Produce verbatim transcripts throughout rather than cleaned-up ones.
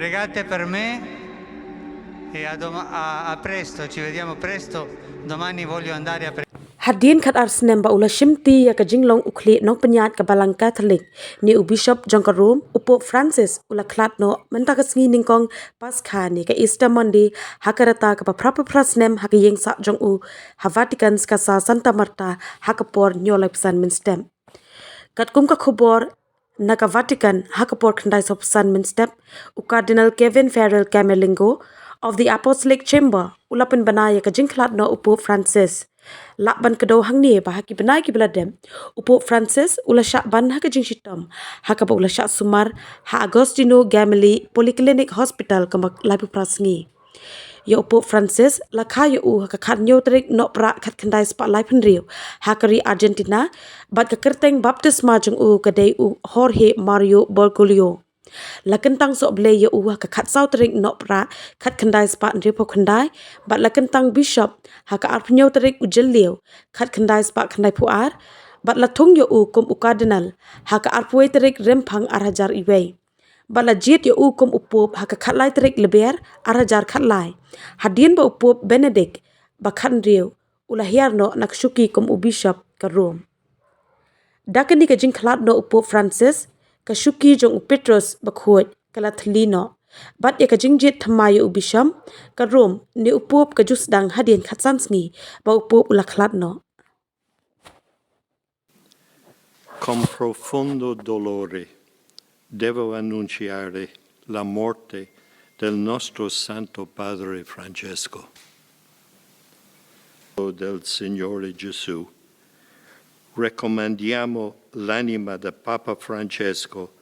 Pregate per me e a, doma- a, a presto, ci vediamo presto, domani voglio andare a pre- Hadien khatar snem ba u la shimti ïa ka jinglong u khlieh nongpynïaid ka Balang Katholik ne u Bishop jong ka Rome, u Pope Francis u la khlad noh mynta ka sngi nyngkong Paskha ne ka Easter Monday, ha ka rta kaba phra phew phra snem ha ka ïing sah jong u ha Vatican, ka sah Santa Marta, ha ka por hynñiew laiphew san mynstep. Katkum ka khubor na ka Vatican, ha ka por khyndai sawphew san mynstep, u Cardinal Kevin Farrell Camerlengo of the Apostolic Chamber u la pynbna ïa ka jingkhlad noh u Pope Francis. Lah ban kdew hangne ba ha ki bnai kiba la dep, u Pope Francis u la shah ban ha ka jingshitom, ha kaba u la shah sumar ha Agostino Gemelli Polyclinic Hospital kumba laiphew phra sngi. Ïa u Pope Francis la kha ïa u ha ka khathynñiew tarik Nohprah khatkhyndai spah laiphew hynriew ha ka ri Argentina, bad ka kyrteng baptisma jong u ka dei u Jorge Mario Bergoglio. La kyntang sohblei ïa u ha ka khatsaw tarik Nohprah khatkhyndai spah hynriewphew khyndai, bad la kyntang Bishop ha ka arphew hynñiew tarik u Jylliew khatkhyndai spah khyndaiphew ar, bad la thung ïa u kum u Cardinal ha ka arphew wei tarik Rymphang ar hajar wei. Bad la jied ïa u kum u Pope ha ka khatlai tarik Lber ar hajar khatlai, hadien ba u Pope Benedict ba khathynriew u la hiar noh na ka shuki kum u Bishop ka Rome. Da kane ka jingkhlad noh u Pope Francis, ka shuki jong u Petrus bakhuid ka la thylli noh. Bad ïa ka jingjied thymmai ïa u Bishop ka Rome ne u Pope ka ju sdang hadien khatsan sngi ba u Pope u la khlad noh. Con profondo dolore devo annunziare la morte del nostro Santo Padre Francesco. Del Signore Gesù, raccomandiamo l'anima di Papa Francesco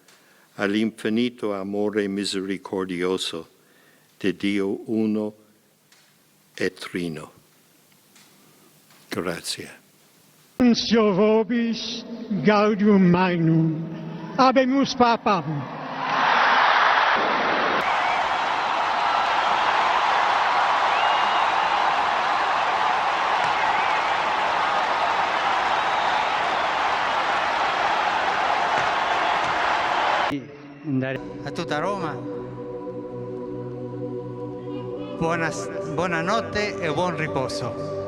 all'infinito amore misericordioso di Dio uno e trino. Grazie. Annuncio vobis gaudium magnum. Habemus Papam. A tutta Roma. Buona, buonanotte e buon riposo.